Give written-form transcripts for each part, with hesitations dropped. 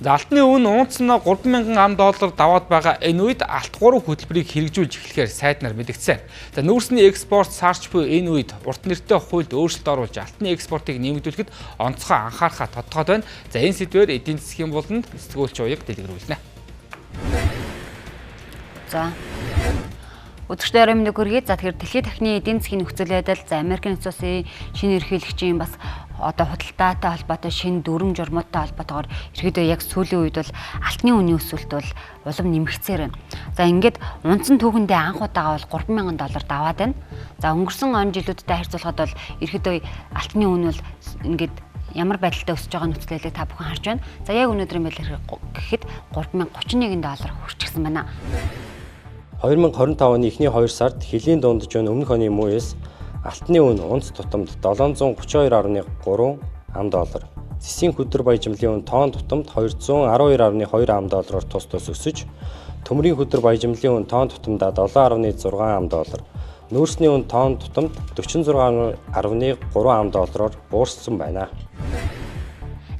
За алтны үн унцнаа 3000 ам доллар даваад байгаа энэ үед алт 3 хөтөлбөрийг хэрэгжүүлж эхлэхээр сайд нар мэдгдсэн. За нүүрсний экспорт сарч буй энэ үед урт нэртэй хуульд өөрчлөлт оруулж алтны экспортыг нэмэгдүүлэхэд онцгой анхаарахаа тодтогоод байна. За энэ сэдвээр эдийн засгийн буланд сэтгүүлч уяг дэлгэрүүлнэ. За Өдөртөө орой мэндийг хүргэе. За тэгэхээр дэлхийн дахны эдийн засгийн нөхцөл байдал, за Америкийн нэгдсэн улсын шинэ ерөнхийлөгчийн бас одоо худалдаатай холбоотой шинэ дүрм журмуудтай холбоотойгоор ерөөдөө яг сүүлийн үед бол алтны үнийн өсөлт бол улам нэмэгцээр байна. За ингээд унцсан түүхэндээ анх удаага бол 3000 доллар даваад байна. За өнгөрсөн он жилүүдтэй харьцуулахад бол ерөөдөө алтны үн бол ингээд ямар байдалтай өсөж байгаа нөхцөл байдлыг та бүхэн харж байна. За яг өнөөдрийн байдлаар гэхэд 3031 доллар хүрчихсэн байна. 2025 оны эхний 2 сард хөлийн дундаж үн өмнөх оны муу-ээс алтны үн унц тутамд 732.3 ам доллар, зэсийн хөдөр баяжмлын үн тоон тутамд 212.2 ам доллараар тус тус өсөж, төмрийн хөдөр баяжмлын үн тоон тутамдаа 7.6 ам доллар, нүүрсний үн тоон тутамд 46.3 ам доллараар буурсан байна.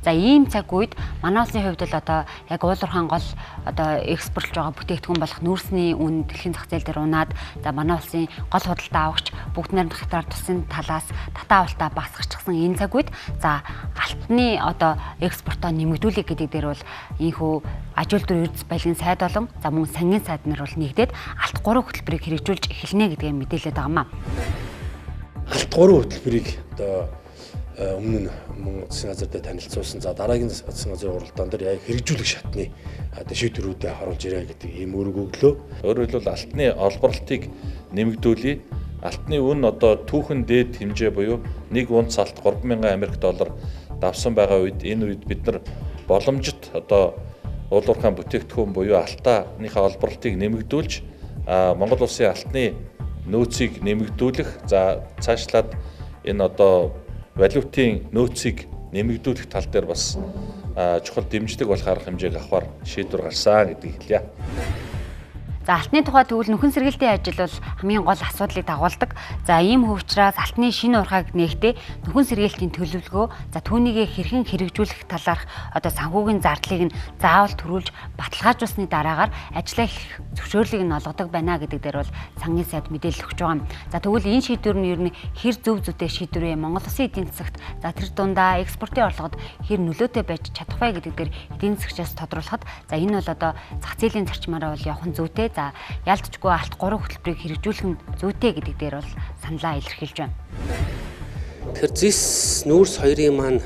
За ийм цаг үед манай улсын хувьд бол одоо яг уулуурхаан гол одоо экспортлж байгаа бүтээгдэхүүн болох нүүрсний үн дэлхийн зах зээл дээр унаад, за манай улсын гол худалдаа авагч бүгд найрамдах хятад тусын талаас татаа авалтаа багасгачихсан энэ цаг үед за алтны одоо экспортоо нэмэгдүүлэх гэдэг дээр бол ийнхүү аж үйлдвэр эрдэс баялагын сайд болон за мөн сангийн сайд нар бол нэгдээд алт 3 хөтөлбөрийг хэрэгжүүлж эхэлнэ гэдгээ мэдээлээд байгаа юм аа. Алт 3 хөтөлбөрийг одоо өмнө нь мөн засгийн газар дээр танилцуулсан. За дараагийн засгийн газрын уралдаан дээр яг хэрэгжүүлэх шатны одоо шийдвэрүүдэд оруулж ирээ гэдэг ийм үүрэг өглөө. Өөрөөр хэлбэл алтны олборлтыг нэмэгдүүлье. Алтны үн одоо түүхэн дээд хэмжээ буюу нэг унц алт 3000 Америк доллар давсан байгаа үед энэ үед бид нар боломжит одоо уулуурхаан бүтээгдэхүүн буюу алтааныхаа олборлтыг нэмэгдүүлж Монгол улсын алтны нөөцийг нэмэгдүүлэх, за цаашлаад энэ одоо валютын нөөцийг нэмэгдүүлэх тал дээр бас чухал дэмжлэг болох арга хэмжээг авахар шийдвэр гарсан гэдгийг хэлье. За алтны тухай тэгвэл нөхөн сэргийлтийн ажил бол хамгийн гол асуудлыг дагуулдаг. За ийм хувьчраас алтны шинэ урхааг нээхдээ нөхөн сэргийлтийн төлөвлөгөө, за түүнийгээ хэрхэн хэрэгжүүлэх талаарх одоо санхүүгийн зардлыг нь заавал төрүүлж баталгаажуулсны дараагаар ажлаа эхлэх зөвшөөрлийг нь олгодог байна гэдэг дээр бол сангийн сайд мэдээлэл өгч байгаа юм. За тэгвэл энэ шийдвэр нь ер нь хэр зөв зүйтэй шийдвэр вэ? Монгол улсын эдийн засагт за тэр дундаа экспортын орлогод хэр нөлөөтэй байж чадах вэ гэдэг дээр эдийн засгчаас тодруулахад за энэ бол одоо зах зээлийн зарчмаараа бол явах нь зүйтэй. За ялцчгүй алт 3 хөтөлбөрийг хэрэгжүүлэх нь зүйтэй гэдэг дээр бол саналаа илэрхийлж байна. Тэгэхээр зис нүүрс хоёрын маань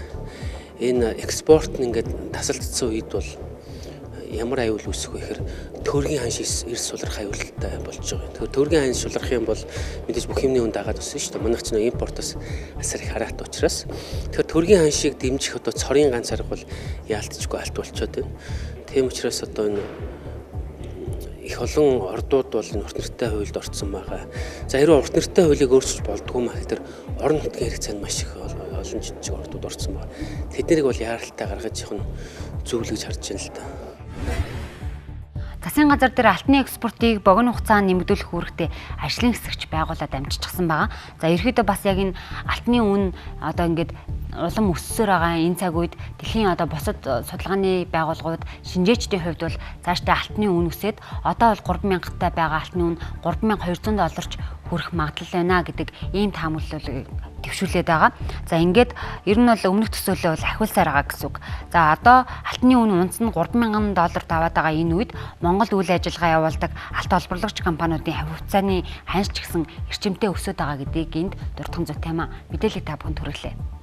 энэ экспорт нь ингээд тасалдсан үед бол ямар аюул үүсэх вэ гэхээр төргийн ханш эрс сулрах аюултай болж байгаа юм. Тэгэхээр төргийн ханш сулрах юм бол мэдээж бүх юмны үн дагаад өснө шүү дээ. Манайх ч нөө импортоос асар их хараат учраас. Тэгэхээр төргийн ханшийг дэмжих одоо цорын ганц арга бол яалтчгүй алт болчиход байна. Тийм учраас одоо энэ их олон ордууд бол энэ урт нэртэй хуульд орцсон байгаа. За хэрвээ урт нэртэй хуулийг өөрчилж болдгоо маа гэхээр орон нутгийн хэрэгцээнд маш их олон жижиг ордууд орцсон байгаа. Тэднийг бол яаралтай гаргаж явах нь зөв л гэж харж байна л да. Засгийн газар дээр алтны экспортыг богино хугацаанд нэмэгдүүлэх үүрэгтэй ажлын хэсэгч байгуулад амжчихсан байгаа. За ерөөдөө бас яг энэ алтны үн одоо ингээд улам өссөөр байгаа энэ цаг үед дэлхийн одоо бусад судалгааны байгууллагууд шинжээчдийн хувьд бол цаашдаа алтны үн өсөөд одоо бол 3000-тай байгаа алтны үн 3200 долларч хүрэх магадлал байна гэдэг ийм таамаглалыг дэвшүүлээд байгаа. За ингээд ер нь бол өмнөх төсөөлөө бол ахиулсаар байгаа гэсэн үг. За одоо алтны үн унц нь 3000 доллар даваад байгаа энэ үед Монгол үйл ажиллагаа явуулдаг алт олборлагч компаниудын хувьцааны ханш ч гэсэн эрчимтэй өсөд байгаа гэдгийг энд дурдхан зүйтэй юм а. Мэдээллийг та бүхэнд хүргэлээ.